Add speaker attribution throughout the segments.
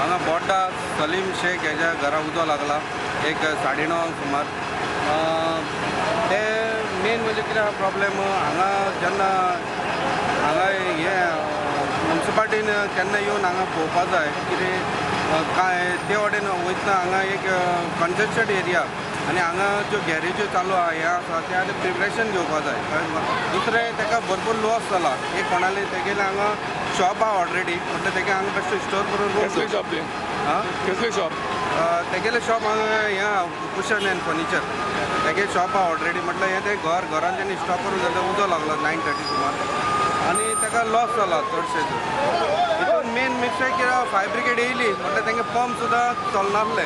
Speaker 1: हांगा बोड्डा सलीम शेख हेज्या घरा उजो लागला एक 9:30 सुमार. ते मेन म्हणजे कितें आहा प्रॉब्लेम हांगा, जेन्ना हांगा हे मुन्सिपाल्टीन केन्ना येवन हांगा पळोवपा जाय कितें काय ते वटेन वयतना हांगा एक कंजस्टेड एरिया आनी हांगा ज्यो गॅरेज्यो चालू आहा, हें आसा, ते आतां प्रिपरेशन घेवपा जाय, कळ्ळें तुका? दुसरें, ताका भरपूर लॉस जाला. एक कोणाले तेगेलें हांगा शॉप आहा ऑलरेडी, म्हटल्यार तेगे हांगा बेश्टें स्टोर करून
Speaker 2: कसलें शॉप तें?
Speaker 1: आं?
Speaker 2: कसलें शॉप?
Speaker 1: तेगेलें शॉप हांगा हें आहा, कुशन एंड फर्निचर तेगे शॉप आहा ऑलरेडी. म्हटल्यार हें तें घर, घरान तेणी स्टॉक करून जाल्यार उजो लागलो 9:30 सुमार आनी ताका लॉस जाला चडशें. हितून मेन मिस्टेक कितें, फायर ब्रिगेड येयली म्हटल्यार तेंगे पंप सुद्दां चलनासले.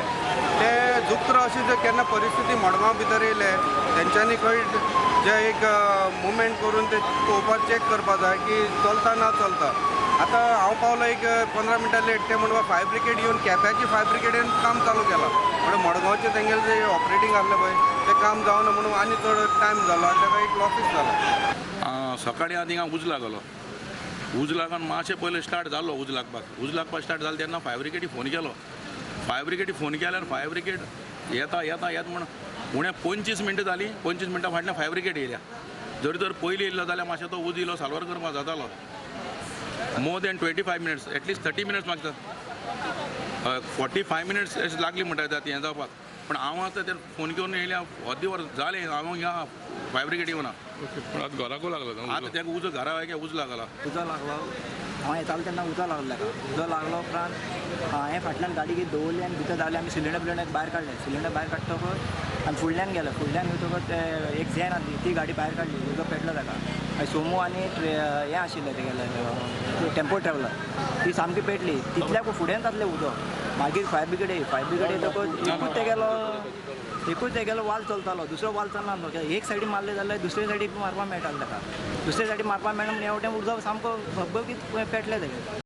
Speaker 1: ते जुक्र अशी जर केन्ना परिस्थिती मडगांव भितर येयले, तेंच्यांनी खंय जे एक मुवमेंट करून ते पळोवपाक, चॅक करपा जाय की चलता ना चलता. आतां हांव पावलो एक 15 मिनटां लेट, ते म्हणटा फायर ब्रिगेड येवन, केप्याची फायर ब्रिगेड येवन काम चालू केलां. म्हणून मडगांवचें तेंगेलें जें ऑपरेटींग आसलें पळय, तें काम जावना म्हणून आनी चड टायम जालो आनी ताका एक लॉसीस जाला.
Speaker 3: सकाळीं आतां हिंगा उजो लागलो. उजो लागून मातशें पयलें स्टार्ट जालो उजो लागपाक. उजो लागपाक स्टार्ट जालो तेन्ना फायर ब्रिगेडीक फोन केलो. फायर ब्रिगेडीक फोन केल्यार फायर ब्रिगेड येता येता येता म्हण उणें 25 मिनटां जालीं. 25 मिनटां फाटल्यान फायर ब्रिगेड येयल्या. जरी तर पयलीं येयल्लो जाल्यार मातशें तो उजो इल्लो साल्वार करपाक जातालो. More than 25 minutes, at least 30 minutes मागता, हय, 45 मिनट्स अशें लागली म्हणटा तें हें जावपाक. पूण हांव आतां ते फोन करून येयल्या, अर्दी वर जालें हांव हिंगा, फायर ब्रिगेड येवना.
Speaker 2: ओके, पूण आतां घराकू लागला न्हू
Speaker 3: आतां
Speaker 2: उजो?
Speaker 3: ताका उजो घरा उजो लागला.
Speaker 4: उजो लागलो, हांव येतालो तेन्ना उजो लागलो ताका. उजो लागलो उपरांत हांवें फाटल्यान गाडी घेत दवरली आनी भितर धांवले. आमी सिलिंडर बिलिंडर भायर काडले. सिलिंडर भायर काडटकच आनी फुडल्यान गेले. फुडल्यान वयतकच ते एक झेन आसली, ती गाडी भायर काडली. उजो पेटलो ताका. मागीर सोमू आनी हें आशिल्लें तेगेलें टेम्पो ट्रॅवलर, ती सामकी पेटली. तितल्याक फुडें जातलें उजो. मागीर फायर ब्रिगेड येयली. फायर ब्रिगेड येतकच एकूच तेगेलो वाल चलतालो, दुसरो वाल चलनासलो. एक सायडीन मारलें जाल्यार दुसरे सायडीक मारपाक मेळटालें ताका. दुसरे सायडीन मारपाक मेळना म्हणून हे वटेन उजो सामको भगभगीत पेटलें तेगेलें.